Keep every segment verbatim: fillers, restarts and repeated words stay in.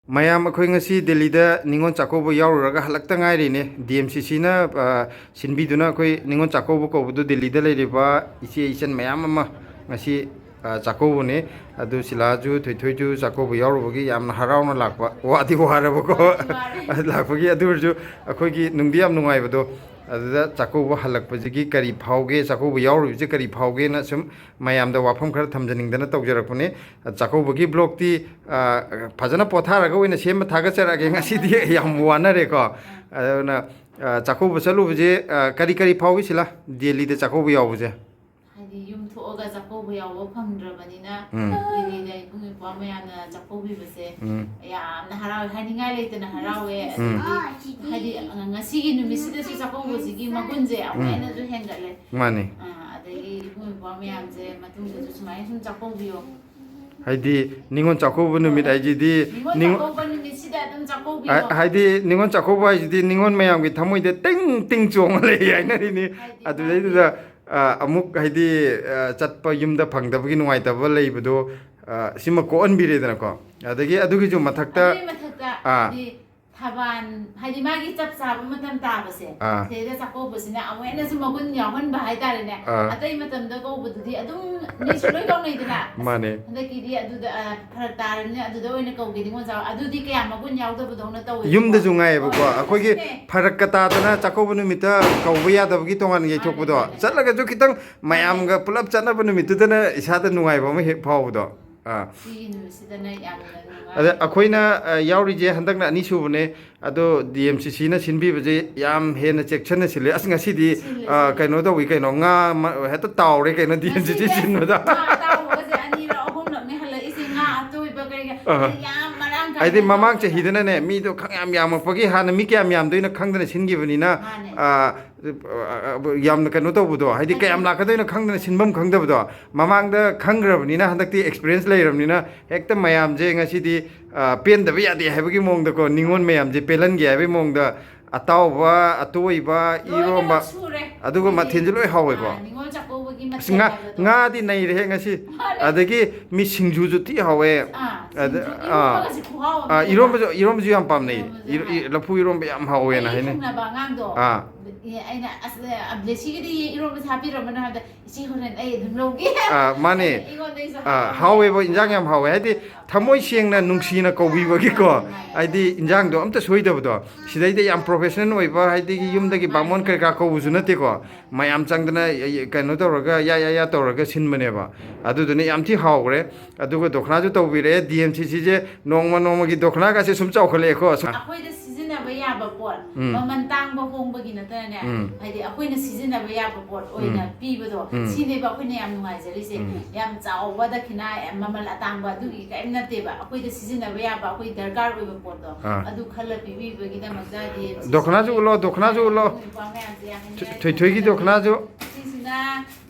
ꯃꯌꯥꯝ, ꯑꯩꯈꯣꯏ ꯉꯁꯤ ꯗꯦꯜꯂꯤꯗ ꯅꯤꯉꯣꯜ ꯆꯥꯛꯀꯧꯕ ꯌꯥꯎꯔꯨꯔꯒ ꯍꯜꯂꯛꯇ ꯉꯥꯏꯔꯤꯅꯦ꯫ ꯗꯤ ꯑꯦꯝ ꯁꯤ ꯁꯤꯅ, ꯑ, ꯁꯤꯟꯕꯤꯗꯨꯅ ꯑꯩꯈꯣꯏ ꯅꯤꯉꯣꯜ ꯆꯥꯛꯀꯧꯕ ꯀꯧꯕꯗꯨ ꯗꯦꯜꯂꯤꯗ ꯂꯩꯔꯤꯕ ꯏꯆꯦ ꯏꯆꯟ ꯃꯌꯥꯝ ꯑꯃ ꯉꯁꯤ, ꯑ, ꯆꯥꯛꯀꯧꯕꯅꯤ꯫ ꯑꯗꯨ ꯁꯤꯂꯥꯁꯨ ꯊꯣꯏꯊꯣꯏꯁꯨ ꯆꯥꯛꯀꯧꯕ ꯌꯥꯎꯔꯨꯕꯒꯤ ꯌꯥꯝꯅ ꯍꯔꯥꯎꯅ ꯂꯥꯛꯄ, ꯋꯥꯗꯤ ꯋꯥꯔꯕꯀꯣ꯫ ꯋꯥꯔꯦ꯫ ꯂꯥꯛꯄꯒꯤ, ꯑꯗꯨ ꯑꯣꯏꯔꯁꯨ ꯑꯩꯈꯣꯏꯒꯤ ꯅꯨꯡꯗꯤ ꯌꯥꯝ ꯅꯨꯡꯉꯥꯏꯕꯗꯣ꯫ ꯑꯗꯨꯗ ꯆꯥꯛꯀꯧꯕ ꯍꯜꯂꯛꯄꯁꯤꯒꯤ ꯀꯔꯤ ꯐꯥꯎꯒꯦ, ꯆꯥꯛꯀꯧꯕ ꯌꯥꯎꯔꯨꯕꯁꯦ ꯀꯔꯤ ꯐꯥꯎꯒꯦꯅ ꯁꯨꯝ ꯃꯌꯥꯝꯗ ꯋꯥꯐꯝ ꯈꯔ ꯊꯝꯖꯅꯤꯡꯗꯅ ꯇꯧꯖꯔꯛꯄꯅꯤ꯫ ꯆꯥꯛꯀꯧꯕꯒꯤ ꯕ꯭ꯂꯣꯛꯇꯤ, ꯑ, ꯐꯖꯅ ꯄꯣꯊꯥꯔꯒ ꯑꯣꯏꯅ ꯁꯦꯝꯕ ꯊꯥꯒꯠꯆꯔꯛꯑꯒꯦ꯫ ꯉꯁꯤꯗꯤ ꯌꯥꯝ ꯋꯥꯅꯔꯦꯀꯣ꯫ ꯑꯗꯨꯅ, ꯑ, ꯆꯥꯛꯀꯧꯕ ꯆꯠꯂꯨꯕꯁꯦ, ꯑ, ꯀꯔꯤ ꯀꯔꯤ ꯐꯥꯎꯏ ꯁꯤꯂꯥ, ꯗꯦꯜꯂꯤꯗ ꯆꯥꯛꯀꯧꯕ ꯌꯥꯎꯕꯁꯦ? ꯍꯥꯏꯗꯤ ꯌꯨꯝ ꯊꯣꯛꯑꯒ ꯆꯥꯛꯀꯧꯕ ꯌꯥꯎꯕ ꯐꯪꯗ꯭ꯔꯕꯅꯤꯅ, ꯎꯝ꯫ ꯗꯦꯜꯂꯤꯗ ꯏꯕꯨꯡ ꯏꯄ꯭ꯋꯥ ꯃꯌꯥꯝꯅ ꯆꯥꯛꯀꯧꯕꯤꯕꯁꯦ ꯎꯝ꯫ ꯌꯥꯝꯅ ꯍꯔꯥꯎꯋꯦ, ꯍꯥꯏꯅꯤꯡꯉꯥꯏ ꯂꯩꯇꯅ ꯍꯔꯥꯎꯋꯦ꯫ ꯎꯝ꯫ ꯑꯗꯒꯤ ꯍꯥꯏꯗꯤ ꯉꯁꯤꯒꯤ ꯅꯨꯃꯤꯠꯁꯤꯗꯁꯨ ꯆꯥꯛꯀꯧꯕꯁꯤꯒꯤ ꯃꯒꯨꯟꯁꯦ ꯑꯃꯨꯛ ꯎꯝ꯫ ꯍꯦꯟꯅꯁꯨ ꯍꯦꯟꯒꯠꯂꯦ꯫ ꯃꯥꯅꯤ꯫ ꯑ, ꯑꯗꯒꯤ ꯏꯕꯨꯡ ꯏꯄ꯭ꯋꯥ ꯃꯌꯥꯝꯁꯦ ꯃꯇꯨꯡꯗꯁꯨ ꯁꯨꯃꯥꯏꯅ ꯁꯨꯝ ꯆꯥꯛꯀꯧꯕꯤꯌꯣ꯫ ꯍꯥꯏꯗꯤ ꯅꯤꯉꯣꯜ ꯆꯥꯛꯀꯧꯕ ꯅꯨꯃꯤꯠ ꯍꯥꯏꯁꯤꯗꯤ ꯅꯤꯉꯣꯜ ꯅꯤꯉꯣꯜ ꯆꯥꯛꯀꯧꯕ ꯅꯨꯃꯤꯠꯁꯤꯗ ꯑꯗꯨꯝ ꯆꯥꯛꯀꯧꯕꯤꯌꯣ꯫ ꯍꯥꯏ-, ꯍꯥꯏꯗꯤ ꯅꯤꯉꯣꯜ ꯆꯥꯛꯀꯧꯕ ꯍꯥꯏꯁꯤꯗꯤ ꯅꯤꯉꯣꯜ ꯃꯌꯥꯝꯒꯤ ꯊꯃꯣꯏꯗ ꯇꯤꯡ ꯇꯤꯡ ꯆꯣꯡꯉ ꯂꯩ ꯍꯥꯏꯅꯔꯤꯅꯤ꯫ ꯍꯥꯏꯗꯤ ꯑꯗꯨꯗꯩꯗꯨꯗ, ꯑ, ꯑꯃꯨꯛ ꯍꯥꯏꯗꯤ, ꯑ, ꯆꯠꯄ ꯌꯨꯝꯗ ꯐꯪꯗꯕꯒꯤ ꯅꯨꯡꯉꯥꯏꯇꯕ ꯂꯩꯕꯗꯣ, ꯑ, ꯁꯤꯃ ꯀꯣꯛꯍꯟꯕꯤꯔꯦꯗꯅꯀꯣ꯫ ꯑꯗꯒꯤ ꯑꯗꯨꯒꯤꯁꯨ ꯃꯊꯛꯇ, ꯑꯗꯨꯒꯤ ꯃꯊꯛꯇ ꯑꯥ꯫ ꯍꯥꯏꯗꯤ ꯊꯕꯥꯜ, ꯍꯥꯏꯗꯤ ꯃꯥꯒꯤ ꯆꯞ ꯆꯥꯕ ꯃꯇꯝ ꯇꯥꯕꯁꯦ, ꯑꯥ꯫ ꯁꯤꯗꯩꯗ ꯆꯥꯛꯀꯧꯕꯁꯤꯅ ꯑꯃꯨꯛ ꯍꯦꯟꯅꯁꯨ ꯃꯒꯨꯟ ꯌꯥꯎꯍꯟꯕ ꯍꯥꯏꯇꯥꯔꯦꯅꯦ꯫ ꯑꯥ꯫ ꯑꯇꯩ ꯃꯇꯝꯗ ꯀꯧꯕꯗꯨꯗꯤ ꯑꯗꯨꯝ ꯃꯤꯁꯨ ꯂꯣꯏ ꯀꯧꯅꯩꯗꯅ꯫ ꯑꯁ, ꯃꯥꯅꯦ꯫ ꯍꯟꯗꯛꯀꯤꯗꯤ ꯑꯗꯨꯗ, ꯑ, ꯐꯔꯛ ꯇꯥꯔꯕꯅꯤꯅ ꯑꯗꯨꯗ ꯑꯣꯏꯅ ꯀꯧꯒꯦ ꯅꯤꯉꯣꯜ ꯆꯥꯛꯀꯧꯕ꯫ ꯑꯗꯨꯗꯤ ꯀꯌꯥ ꯃꯒꯨꯟ ꯌꯥꯎꯗꯕꯗꯧꯅ ꯇꯧꯋꯦꯕꯀꯣ꯫ ꯌꯨꯝꯗꯁꯨ ꯉꯥꯏꯌꯦꯕꯀꯣ꯫ ꯑꯣ, ꯑꯩꯈꯣꯏꯒꯤ ꯑꯗꯨꯅꯦ꯫ ꯐꯔꯛꯀ ꯇꯥꯗꯅ ꯆꯥꯛꯀꯧꯕ ꯅꯨꯃꯤꯠꯇ ꯀꯧꯕ ꯌꯥꯗꯕꯒꯤ ꯇꯣꯉꯥꯟꯅ ꯌꯩꯊꯣꯛꯄꯗꯣ꯫ ꯃꯥꯅꯦ, ꯃꯥꯅꯦ꯫ ꯆꯠꯂꯒꯁꯨ ꯈꯤꯇꯪ ꯃꯌꯥꯝꯒ ꯄꯨꯂꯞ ꯆꯠꯅꯕ ꯅꯨꯃꯤꯠꯇꯨꯗꯅ ꯏꯁꯥꯗ ꯅꯨꯡꯉꯥꯏꯕ ꯑꯃ ꯍꯦꯛ ꯐꯥꯎꯕꯗꯣ꯫ ꯑꯥ꯫ ꯁꯤꯒꯤ ꯅꯨꯃꯤꯠꯁꯤꯗꯅ ꯌꯥꯝꯅ ꯅꯨꯡꯉꯥꯏ꯫ ꯑꯗ ꯑꯩꯈꯣꯏꯅ, ꯑ, ꯌꯥꯎꯔꯤꯁꯦ ꯍꯟꯗꯛꯅ ꯑꯅꯤꯁꯨꯕꯅꯦ꯫ ꯑꯗꯣ ꯗꯤ ꯑꯦꯝ ꯁꯤ ꯁꯤꯅ ꯁꯤꯟꯕꯤꯕꯁꯦ ꯌꯥꯝ ꯍꯦꯟꯅ ꯆꯦꯛꯁꯤꯟꯅ ꯁꯤꯜꯂꯦ꯫ ꯑꯁ, ꯉꯁꯤꯗꯤ, ꯁꯤꯜꯂꯦ, ꯑ, ꯁꯤꯜꯂꯦ꯫ ꯀꯩꯅꯣ ꯇꯧꯏ ꯀꯩꯅꯣ, ꯉꯥ ꯃ-, ꯍꯦꯛꯇ ꯇꯥꯎꯔꯦ ꯀꯩꯅꯣ, ꯗꯤ ꯑꯦꯝ ꯁꯤ ꯁꯤ ꯉꯁꯤꯁꯦ ꯁꯤꯟꯕꯗ꯫ ꯉꯥ ꯑꯇꯥꯎꯕꯒꯁꯦ ꯑꯅꯤꯔꯛ ꯑꯍꯨꯝꯂꯛꯅꯦ ꯍꯜꯂꯛꯏꯁꯦ, ꯉꯥ ꯑꯇꯣꯏꯕ ꯀꯔꯤ ꯀꯔꯥ꯫ ꯑ꯫ ꯌꯥꯝ ꯃꯔꯥꯡ ꯀꯥꯏꯅ ꯍꯥꯏꯗꯤ ꯃꯃꯥꯡ ꯇꯧꯕꯅꯦꯕ꯫ ꯆꯍꯤꯗꯅꯅꯦ, ꯃꯤꯗꯣ ꯈꯪꯌꯥꯝ ꯌꯥꯝꯃꯛꯄꯒꯤ ꯍꯥꯟꯅ ꯃꯤ ꯀꯌꯥꯝ ꯌꯥꯝꯗꯣꯏꯅꯣ ꯈꯪꯗꯅ ꯁꯤꯟꯈꯤꯕꯅꯤꯅ, ꯃꯥꯅꯦ꯫ ꯑ, ꯌꯥꯝꯅ ꯀꯩꯅꯣ ꯇꯧꯕꯗꯣ, ꯍꯥꯏꯗꯤ ꯍꯥꯏꯗꯤ ꯀꯌꯥꯝ ꯂꯥꯛꯀꯗꯣꯏꯅꯣ ꯈꯪꯗꯅ ꯁꯤꯟꯐꯝ ꯈꯪꯗꯕꯗꯣ, ꯃꯃꯥꯡꯗ ꯈꯪꯈ꯭ꯔꯕꯅꯤꯅ, ꯍꯟꯗꯛꯇꯤ ꯑꯦꯛꯁꯄꯤꯔꯤꯌꯦꯟꯁ ꯂꯩꯔꯕꯅꯤꯅ, ꯍꯦꯛꯇ ꯃꯌꯥꯝꯁꯦ ꯉꯁꯤꯗꯤ, ꯑ, ꯄꯦꯟꯗꯕ ꯌꯥꯗꯦ ꯍꯥꯏꯕꯒꯤ ꯃꯑꯣꯡꯗꯀꯣ, ꯅꯤꯉꯣꯜ ꯃꯌꯥꯝꯁꯦ ꯄꯦꯜꯍꯟꯒꯦ ꯍꯥꯏꯕꯒꯤ ꯃꯑꯣꯡꯗ ꯑꯇꯥꯎꯕ, ꯑꯇꯣꯏꯕ, ꯂꯣꯏꯅꯃꯛ ꯏꯔꯣꯝꯕ, ꯁꯨꯔꯦ꯫ ꯑꯗꯨꯒ ꯍꯥꯏꯗꯤ, ꯃꯊꯦꯜꯁꯦ ꯂꯣꯏ ꯍꯥꯎꯋꯦꯀꯣ꯫ ꯑ, ꯅꯤꯉꯣꯜ ꯆꯥꯛꯀꯧꯕꯒꯤ ꯑꯁ, ꯉꯥ, ꯉꯥꯗꯤ ꯅꯩꯔꯦꯍꯦ ꯉꯁꯤ꯫ ꯑꯗꯒꯤ ꯃꯤ ꯁꯤꯡꯖꯨꯁꯨ ꯊꯤ ꯍꯥꯎꯋꯦ꯫ ꯑꯥ, ꯑꯗ, ꯁꯤꯡꯖꯨ, ꯑꯥ, ꯏꯔꯣꯝꯕꯒꯁꯦ ꯈꯨꯍꯥꯎ ꯑꯃꯅꯦ꯫ ꯑꯥ, ꯏꯔꯣꯝꯕꯁꯨ, ꯏꯔꯣꯝꯕꯁꯨ ꯌꯥꯝ ꯄꯥꯝꯅꯩ꯫ ꯏꯔꯣꯝꯕꯁꯨ ꯏꯔꯣ-, ꯌꯥꯝ ꯏ-, ꯂꯐꯨ ꯏꯔꯣꯝꯕ ꯌꯥꯝ ꯍꯥꯎꯋꯦꯅ ꯑꯩꯒꯤ ꯍꯥꯏꯅꯩ꯫ ꯊꯪꯅꯕ ꯑꯉꯥꯡꯗꯣ, ꯑꯥ꯫ ꯑꯦ, ꯑꯩꯅ, "ꯑꯁ, ꯑ, ꯕ꯭ꯂꯦꯁꯤꯒꯤꯗꯤ ꯏꯔꯣꯝꯕꯁꯦ ꯍꯥꯞꯄꯤꯔꯝꯃꯅꯨ" ꯍꯥꯏꯕꯗ, "ꯏꯆꯦ, ꯍꯣꯔꯦꯟ ꯑꯩ ꯑꯗꯨꯝ ꯂꯧꯒꯦ"꯫ ꯑꯥ, ꯃꯥꯅꯦ꯫ ꯑꯩꯉꯣꯟꯗꯒꯤꯁꯨ ꯑꯥ, ꯍꯥꯞꯄꯤꯔꯝꯃꯦ꯫ ꯍꯥꯎꯋꯦꯕ, ꯏꯟꯖꯥꯡ ꯌꯥꯝ ꯍꯥꯎꯋꯦ꯫ ꯍꯥꯏꯗꯤ, ꯊꯃꯣꯏ ꯁꯦꯡꯅ, ꯅꯨꯡꯁꯤꯅ ꯀꯧꯕꯤꯕꯒꯤꯀꯣ, ꯃꯥꯅꯦ, ꯃꯥꯅꯦ꯫ ꯍꯥꯏꯗꯤ, ꯏꯟꯖꯥꯡꯗꯣ ꯑꯝꯇ ꯁꯣꯏꯗꯕꯗꯣ꯫ ꯁꯤꯗꯩꯗ ꯌꯥꯝ professional ꯑꯣꯏꯕ, ꯍꯥꯏꯗꯤ, ꯌꯨꯝꯗꯒꯤ ꯃꯥꯅꯦ, ꯕꯥꯃꯣꯟ ꯃꯥꯅꯦ꯫ ꯀꯩꯀꯥ ꯀꯧꯕꯁꯨ ꯅꯠꯇꯦꯀꯣ꯫ ꯃꯌꯥꯝ ꯆꯪꯗꯅ, ꯑ, ꯀꯩꯅꯣ ꯇꯧꯔꯒ, ꯌꯥ, ꯌꯥ, ꯌꯥ ꯇꯧꯔꯒ ꯁꯤꯟꯕꯅꯦꯕ꯫ ꯑꯗꯨꯗꯨꯅ ꯌꯥꯝ ꯊꯤ ꯍꯥꯎꯈ꯭ꯔꯦ꯫ ꯑꯗꯨꯒ ꯗꯣꯈꯅꯥꯁꯨ ꯇꯧꯕꯤꯔꯛꯑꯦ꯫ ꯗꯤ ꯑꯦꯝ ꯁꯤ ꯁꯤꯁꯦ ꯅꯣꯡꯃ ꯅꯣꯡꯃꯒꯤ ꯗꯣꯈꯅꯥꯒꯁꯦ ꯁꯨꯝ ꯆꯥꯎꯈꯠꯂꯛꯑꯦꯀꯣ꯫ ꯑꯩꯈꯣꯏꯗ ꯁꯤꯖꯤꯟꯅꯕ ꯌꯥꯕ ꯄꯣꯠ, ꯎꯝ꯫ ꯃꯃꯜ ꯇꯥꯡꯕ ꯍꯣꯡꯕꯒꯤ ꯅꯠꯇꯅꯅꯦ, ꯎꯝ꯫ ꯍꯥꯏꯗꯤ, ꯑꯩꯈꯣꯏꯅ ꯁꯤꯖꯤꯟꯅꯕ ꯌꯥꯕ ꯄꯣꯠ ꯑꯣꯏꯅ ꯎꯝ꯫ ꯄꯤꯕꯗꯣ, ꯎꯝ꯫ ꯁꯤꯅꯦꯕ ꯑꯩꯈꯣꯏꯅ ꯌꯥꯝ ꯅꯨꯡꯉꯥꯏꯖꯔꯤꯁꯦ꯫ ꯎꯝ꯫ ꯌꯥꯝ ꯆꯥꯎꯕ ꯗꯈꯤꯅꯥ, ꯌꯥꯝ ꯃꯃꯜ ꯑꯇꯥꯡꯕ ꯑꯗꯨꯒꯤ ꯀꯔꯤꯝ ꯅꯠꯇꯦꯕ꯫ ꯑꯩꯈꯣꯏꯗ ꯁꯤꯖꯤꯟꯅꯕ ꯌꯥꯕ, ꯑꯩꯈꯣꯏ ꯗꯔꯀꯥꯔ ꯑꯣꯏꯕ ꯄꯣꯠꯇꯣ, ꯑꯥ꯫ ꯑꯗꯨ ꯈꯜꯂ ꯄꯤꯕꯤꯕꯒꯤꯗꯃꯛꯇꯗꯤ ꯗꯣꯈꯅꯥꯁꯨ ꯎꯠꯂꯣ, ꯗꯣꯈꯅꯥꯁꯨ ꯎꯠꯂꯣ꯫ ꯅꯨꯄꯥ ꯃꯌꯥꯝꯁꯦ ꯌꯥꯝ ꯊꯣꯏ-, ꯊꯣꯏꯊꯣꯏꯒꯤ ꯗꯣꯈꯅꯥꯁꯨ꯫ ꯁꯤꯁꯤꯅ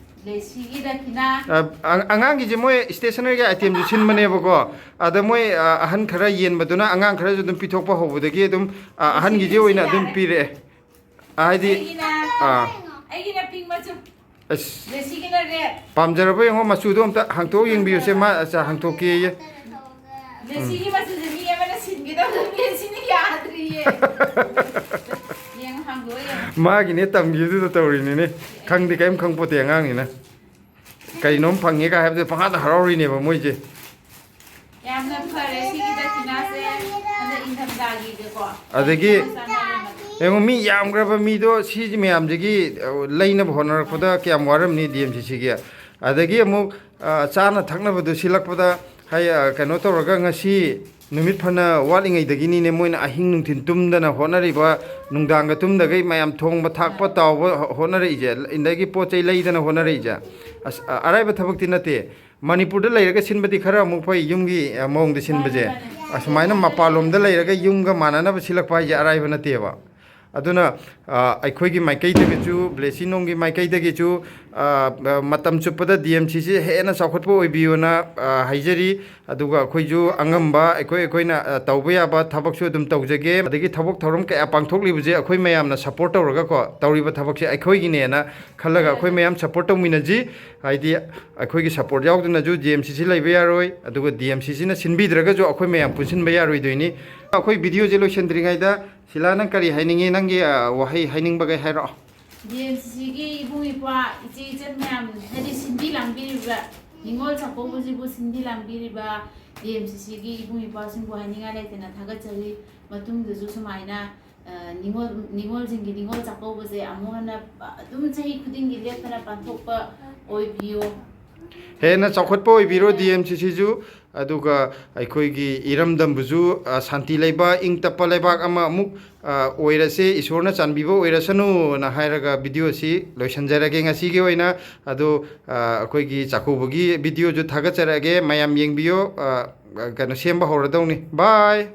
ꯂꯦꯁꯤꯒꯤ ꯗꯈꯤꯅꯥ꯫ ꯑ, ꯑ-, ꯑꯉꯥꯡꯒꯤꯁꯦ ꯃꯣꯏ stationeryꯒꯤ itemꯁꯨ ꯁꯤꯟꯕꯅꯦꯕꯀꯣ꯫ ꯑꯗ ꯃꯣꯏ, ꯑ, ꯑꯍꯟ ꯈꯔ ꯌꯦꯟꯕꯗꯨꯅ ꯑꯉꯥꯡ ꯈꯔꯁꯨ ꯑꯗꯨꯝ ꯄꯤꯊꯣꯛꯄ ꯍꯧꯕꯗꯒꯤ ꯑꯗꯨꯝ, ꯑ, ꯑꯍꯟꯒꯤꯁꯦ ꯑꯣꯏꯅ ꯑꯗꯨꯝ ꯄꯤꯔꯛꯑꯦ꯫ ꯑ, ꯍꯥꯏꯗꯤ, ꯑꯩꯒꯤꯅ, ꯑꯥ꯫ ꯑꯩꯒꯤꯅ pink ꯃꯆꯨ꯫ ꯑꯁ꯫ ꯂꯦꯁꯤꯒꯤꯅ red꯫ ꯄꯥꯝꯖꯔꯕ ꯌꯦꯡꯉꯣ, ꯃꯆꯨꯗꯣ ꯑꯝꯇ ꯍꯥꯡꯇꯣꯛꯑ ꯌꯦꯡꯕꯤꯌꯨꯁꯦ꯫ ꯃꯥ, ꯑꯆꯥ, ꯍꯥꯡꯇꯣꯛꯀꯦꯌꯦ꯫ ꯂꯦꯁꯤꯒꯤ ꯃꯆꯨꯁꯦ ꯃꯤ ꯑꯃꯅ ꯁꯤꯟꯒꯦ ꯇꯧꯕꯗ ꯂꯦꯁꯤꯅ ꯌꯥꯗ꯭ꯔꯤꯌꯦ꯫ ꯌꯦꯡꯉꯣ, ꯍꯥꯡꯗꯣꯛꯑ ꯌꯦꯡꯉꯣ꯫ ꯃꯥꯒꯤꯅꯦ ꯇꯝꯈꯤꯕꯗꯨꯗ ꯇꯧꯔꯤꯅꯤꯅꯦ꯫ ꯈꯪꯗꯤ ꯀꯔꯤꯝ ꯈꯪꯄꯣꯠꯇꯦ ꯑꯉꯥꯡꯅꯤꯅ꯫ ꯀꯔꯤꯅꯣꯝ ꯐꯪꯉꯦ ꯀꯥꯏ ꯍꯥꯏꯕꯗ ꯄꯪꯍꯥꯗ ꯍꯔꯥꯎꯔꯤꯅꯦꯕ ꯃꯣꯏꯁꯦ꯫ ꯌꯥꯝꯅ ꯐꯔꯦ ꯁꯤꯒꯤ ꯗꯈꯤꯅꯥꯁꯦ꯫ ꯍꯟꯗꯛ ꯏꯪꯊꯝꯊꯥꯒꯤꯁꯦꯀꯣ꯫ ꯑꯗꯒꯤ ꯌꯥꯝꯅ ꯆꯥꯟꯅꯔꯦ ꯃꯗꯨ꯫ ꯌꯦꯡꯉꯣ, ꯃꯤ ꯌꯥꯝꯈ꯭ꯔꯕ ꯃꯤꯗꯣ ꯁꯤꯁꯤ ꯃꯌꯥꯝꯁꯤꯒꯤ, ꯑ, ꯂꯩꯅꯕ ꯍꯣꯠꯅꯔꯛꯄꯗ ꯀꯌꯥꯝ ꯋꯥꯔꯝꯅꯤ ꯗꯤ ꯑꯦꯝ ꯁꯤ ꯁꯤꯒꯤ꯫ ꯑꯗꯒꯤ ꯑꯃꯨꯛ, ꯑ, ꯆꯥꯅ ꯊꯛꯅꯕꯗꯨ ꯁꯤꯜꯂꯛꯄꯗ, ꯍꯥꯏ, ꯑ, ꯀꯩꯅꯣ ꯇꯧꯔꯒ ꯉꯁꯤ ꯅꯨꯃꯤꯠ ꯐꯅ ꯋꯥꯠꯂꯤꯉꯩꯗꯒꯤꯅꯤꯅꯦ ꯃꯣꯏꯅ ꯑꯍꯤꯡ ꯅꯨꯡꯊꯤꯜ ꯇꯨꯝꯗꯅ ꯍꯣꯠꯅꯔꯤꯕ, ꯅꯨꯡꯗꯥꯡꯒ ꯇꯨꯝꯗꯈꯩ ꯃꯌꯥꯝ ꯊꯣꯡꯕ ꯊꯥꯛꯄ ꯇꯧꯕ ꯍꯣꯠꯅꯔꯛꯏꯁꯦ, ꯑꯗꯒꯤ ꯄꯣꯠ ꯆꯩ ꯂꯩꯗꯅ ꯍꯣꯠꯅꯔꯛꯏꯁꯦ꯫ ꯑꯁ, ꯑ-, ꯑꯔꯥꯏꯕ ꯊꯕꯛꯇꯤ ꯅꯠꯇꯦ꯫ ꯃꯅꯤꯄꯨꯔꯗ ꯂꯩꯔꯒ ꯁꯤꯟꯕꯗꯤ ꯈꯔ ꯑꯃꯨꯛ ꯐꯩ, ꯌꯨꯝꯒꯤ, ꯑ, ꯃꯑꯣꯡꯗ ꯁꯤꯟꯕꯁꯦ꯫ ꯃꯥꯅꯦ, ꯃꯥꯅꯦ꯫ ꯑꯁꯨꯃꯥꯏꯅ ꯃꯄꯥꯟꯂꯣꯝꯗ ꯂꯩꯔꯒ ꯌꯨꯝꯒ ꯃꯥꯟꯅꯅꯕ ꯁꯤꯜꯂꯛꯄ ꯍꯥꯏꯁꯦ ꯑꯔꯥꯏꯕ ꯅꯠꯇꯦꯕ꯫ ꯑꯗꯨꯅ, ꯑ, ꯑꯩꯈꯣꯏꯒꯤ ꯃꯥꯏꯀꯩꯗꯒꯤꯁꯨ, ꯕ꯭ꯂꯦꯁꯤꯅꯣꯡꯒꯤ ꯃꯥꯏꯀꯩꯗꯒꯤꯁꯨ, ꯑ, ꯑ, ꯃꯇꯝ ꯆꯨꯞꯄꯗ ꯗꯤ ꯑꯦꯝ ꯁꯤꯁꯤ ꯍꯦꯟꯅ ꯆꯥꯎꯈꯠꯄ ꯑꯣꯏꯕꯤꯌꯨꯅ, ꯑ, ꯍꯥꯏꯖꯔꯤ꯫ ꯑꯗꯨꯒ ꯑꯩꯈꯣꯏꯁꯨ ꯑꯉꯝꯕ ꯑꯩꯈꯣꯏ, ꯑꯩꯈꯣꯏꯅ, ꯑ, ꯇꯧꯕ ꯌꯥꯕ ꯊꯕꯛꯁꯨ ꯑꯗꯨꯝ ꯇꯧꯖꯒꯦ꯫ ꯑꯗꯒꯤ ꯊꯕꯛ ꯊꯧꯔꯝ ꯀꯌꯥ ꯄꯥꯡꯊꯣꯛꯂꯤꯕꯁꯦ ꯑꯩꯈꯣꯏ ꯃꯌꯥꯝꯅ ꯁꯞꯄꯣꯔꯠ ꯇꯧꯔꯒꯀꯣ, ꯇꯧꯔꯤꯕ ꯊꯕꯛꯁꯦ ꯑꯩꯈꯣꯏꯒꯤꯅꯦꯅ ꯈꯜꯂꯒ ꯑꯩꯈꯣꯏ ꯃꯌꯥꯝ ꯁꯞꯄꯣꯔꯠ ꯇꯧꯃꯤꯟꯅꯁꯤ꯫ ꯍꯥꯏꯗꯤ ꯑꯩꯈꯣꯏꯒꯤ ꯁꯞꯄꯣꯔꯠ ꯌꯥꯎꯗꯅꯁꯨ ꯗꯤ ꯑꯦꯝ ꯁꯤꯁꯤ ꯂꯩꯕ ꯌꯥꯔꯣꯏ, ꯑꯗꯨꯒ ꯗꯤ ꯑꯦꯝ ꯁꯤꯁꯤꯅ ꯁꯤꯟꯕꯤꯗ꯭ꯔꯒꯁꯨ ꯑꯩꯈꯣꯏ ꯃꯌꯥꯝ ꯄꯨꯟꯁꯤꯟꯕ ꯌꯥꯔꯣꯏꯗꯣꯏꯅꯤ꯫ ꯑꯩꯈꯣꯏ ꯚꯤꯗꯤꯑꯣꯁꯦ ꯂꯣꯏꯁꯤꯟꯗ꯭ꯔꯤꯉꯩꯗ ꯁꯤꯂꯥ, ꯅꯪ ꯀꯔꯤ ꯍꯥꯏꯅꯤꯡꯉꯤ? ꯅꯪꯒꯤ, ꯑ, ꯋꯥꯍꯩ ꯍꯥꯏꯅꯤꯡꯕꯈꯩ ꯍꯥꯏꯔꯛꯑꯣ꯫ ꯗꯤ ꯑꯦꯝ ꯁꯤ ꯁꯤꯒꯤ ꯏꯕꯨꯡ ꯏꯄ꯭ꯋꯥ, ꯏꯆꯦ ꯏꯆꯟ ꯃꯌꯥꯝ, ꯍꯥꯏꯗꯤ ꯁꯤꯟꯕꯤ ꯂꯥꯡꯕꯤꯔꯤꯕ, ꯅꯤꯉꯣꯜ ꯆꯥꯛꯀꯧꯕꯁꯤꯕꯨ ꯁꯤꯟꯕꯤ ꯂꯥꯡꯕꯤꯔꯤꯕ ꯗꯤ ꯑꯦꯝ ꯁꯤ ꯁꯤꯒꯤ ꯏꯕꯨꯡ ꯏꯄ꯭ꯋꯥꯁꯤꯡꯕꯨ ꯍꯥꯏꯅꯤꯡꯉꯥꯏ ꯂꯩꯇꯅ ꯊꯥꯒꯠꯆꯔꯤ꯫ ꯃꯇꯨꯡꯗꯁꯨ ꯁꯨꯃꯥꯏꯅ, ꯑ, ꯅꯤꯉꯣꯜ, ꯅꯤꯉꯣꯜꯁꯤꯡꯒꯤ ꯅꯤꯉꯣꯜ ꯆꯥꯛꯀꯧꯕꯁꯦ ꯑꯃꯨꯛ ꯍꯟꯅ, ꯑ, ꯑꯗꯨꯝ ꯆꯍꯤ ꯈꯨꯗꯤꯡꯒꯤ ꯂꯦꯞꯇꯅ ꯄꯥꯡꯊꯣꯛꯄ ꯑꯣꯏꯕꯤꯌꯨ꯫ ꯍꯦꯟꯅ ꯆꯥꯎꯈꯠꯄ ꯑꯣꯏꯕꯤꯔꯣ ꯗꯤ ꯑꯦꯝ ꯁꯤ ꯁꯤꯁꯨ꯫ ꯑꯗꯨꯒ ꯑꯩꯈꯣꯏꯒꯤ ꯏꯔꯝꯗꯝꯕꯨꯁꯨ, ꯑ, ꯁꯥꯟꯇꯤ ꯂꯩꯕ, ꯏꯪ ꯇꯞꯄ ꯂꯩꯕꯥꯛ ꯑꯃ ꯑꯃꯨꯛ, ꯑ, ꯑꯣꯏꯔꯁꯦ, ꯏꯁꯣꯔꯅ ꯆꯥꯟꯕꯤꯕ ꯑꯣꯏꯔꯁꯅꯨꯅ ꯍꯥꯏꯔꯒ ꯚꯤꯗꯤꯑꯣꯁꯤ ꯂꯣꯏꯁꯤꯟꯖꯔꯒꯦ ꯉꯁꯤꯒꯤ ꯑꯣꯏꯅ꯫ ꯑꯗꯣ, ꯑ, ꯑꯩꯈꯣꯏꯒꯤ ꯆꯥꯛꯀꯧꯕꯒꯤ ꯚꯤꯗꯤꯑꯣꯁꯨ ꯊꯥꯒꯠꯆꯔꯛꯑꯒꯦ, ꯃꯌꯥꯝ ꯌꯦꯡꯕꯤꯌꯣ, ꯑ, ꯀꯩꯅꯣ, ꯁꯦꯝꯕ ꯍꯧꯔꯗꯧꯅꯤ꯫ ꯕꯥꯏ꯫